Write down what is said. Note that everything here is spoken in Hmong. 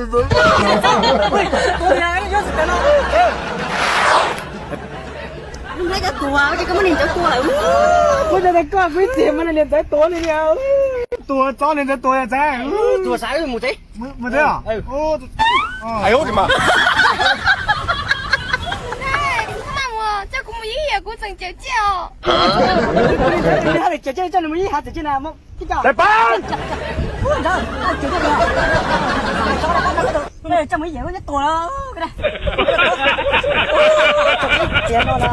Tus ntawd cov tuag, ua cas koj muab niag ntawd tua lawm? Kuv cov ntawd koj kuv ib txhia muab niag ntawd tua li. Tua txob niag ntawd tua txav. Tua xav mus tsev. Mus tsev os. Coj kuv mus ib yam kuv tseem cawm ciaj os. Cawm ciaj, coj nws mus ib hav tseem ciaj na. Coj mus ib yam kuv nyob tua. Txiav no na.